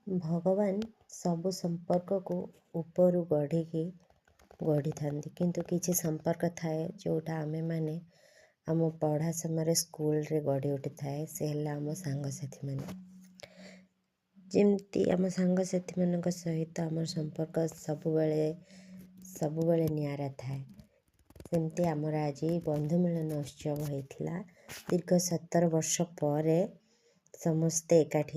ଭଗବାନ ସବୁ ସମ୍ପର୍କକୁ ଉପରୁ ଗଢ଼ିକି ଗଢ଼ିଥାନ୍ତି, କିନ୍ତୁ କିଛି ସମ୍ପର୍କ ଥାଏ ଯେଉଁଟା ଆମେମାନେ ଆମ ପଢ଼ା ସମୟରେ ସ୍କୁଲରେ ଗଢ଼ି ଉଠିଥାଏ। ସେ ହେଲା ଆମ ସାଙ୍ଗସାଥିମାନେ। ଯେମିତି ଆମ ସାଙ୍ଗସାଥିମାନଙ୍କ ସହିତ ଆମର ସମ୍ପର୍କ ସବୁବେଳେ ସବୁବେଳେ ନିଆରା ଥାଏ, ସେମିତି ଆମର ଆଜି ବନ୍ଧୁ ମିଳନ ଉତ୍ସବ ହେଇଥିଲା। ଦୀର୍ଘ 17 ବର୍ଷ ପରେ ସମସ୍ତେ ଏକାଠି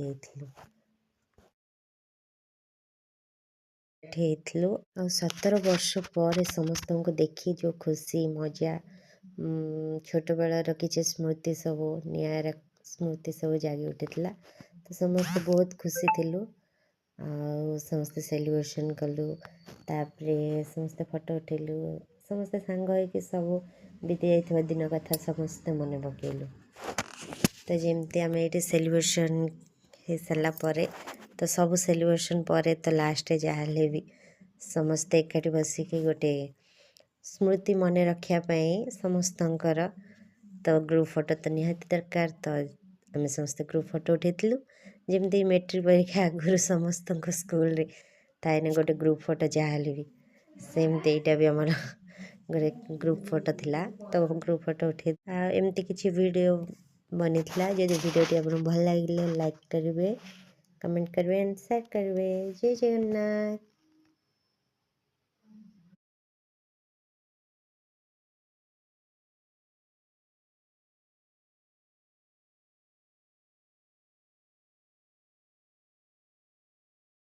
ହେଇଥିଲୁ ଆଉ 17 ବର୍ଷ ପରେ ସମସ୍ତଙ୍କୁ ଦେଖି ଯେଉଁ ଖୁସି, ମଜା, ଛୋଟବେଳର କିଛି ସ୍ମୃତି ସବୁ, ନିଆରା ସ୍ମୃତି ସବୁ ଜାଗି ଉଠିଥିଲା। ତ ସମସ୍ତେ ବହୁତ ଖୁସି ଥିଲୁ ଆଉ ସମସ୍ତେ ସେଲିବ୍ରେସନ୍ କଲୁ। ତାପରେ ସମସ୍ତେ ଫଟୋ ଉଠେଇଲୁ। ସମସ୍ତେ ସାଙ୍ଗ ହେଇକି ସବୁ ବିତି ଯାଇଥିବା ଦିନ କଥା ସମସ୍ତେ ମନେ ପକେଇଲୁ। ତ ଯେମିତି ଆମେ ଏଇଠି ସେଲିବ୍ରେସନ୍ ହେଇସାରିଲା ପରେ, ତ ସବୁ ସେଲିବ୍ରେସନ୍ ପରେ ତ ଲାଷ୍ଟରେ ଯାହା ହେଲେ ବି ସମସ୍ତେ ଏକାଠି ବସିକି ଗୋଟେ ସ୍ମୃତି ମନେ ରଖିବା ପାଇଁ ସମସ୍ତଙ୍କର ତ ଗ୍ରୁପ୍ ଫଟୋ ତ ନିହାତି ଦରକାର। ତ ଆମେ ସମସ୍ତେ ଗ୍ରୁପ୍ ଫଟୋ ଉଠେଇଥିଲୁ। ଯେମିତି ମେଟ୍ରିକ୍ ପରୀକ୍ଷା ଆଗରୁ ସମସ୍ତଙ୍କ ସ୍କୁଲରେ ଥାଏ ନା ଗୋଟେ ଗ୍ରୁପ୍ ଫଟୋ ଯାହା ହେଲେ ବି, ସେମିତି ଏଇଟା ବି ଆମର ଗୋଟେ ଗ୍ରୁପ୍ ଫଟୋ ଥିଲା। ତ ଗ୍ରୁପ୍ ଫଟୋ ଉଠେଇ ଆଉ ଏମିତି କିଛି ଭିଡ଼ିଓ ବନିଥିଲା। ଯଦି ଭିଡ଼ିଓଟି ଆପଣଙ୍କୁ ଭଲ ଲାଗିଲେ, ଲାଇକ୍ କରିବେ, କମେଣ୍ଟ କରିବେ ଆଣ୍ଡ ସେୟାର କରିବେ। ଜୟ ଜଗନ୍ନାଥ।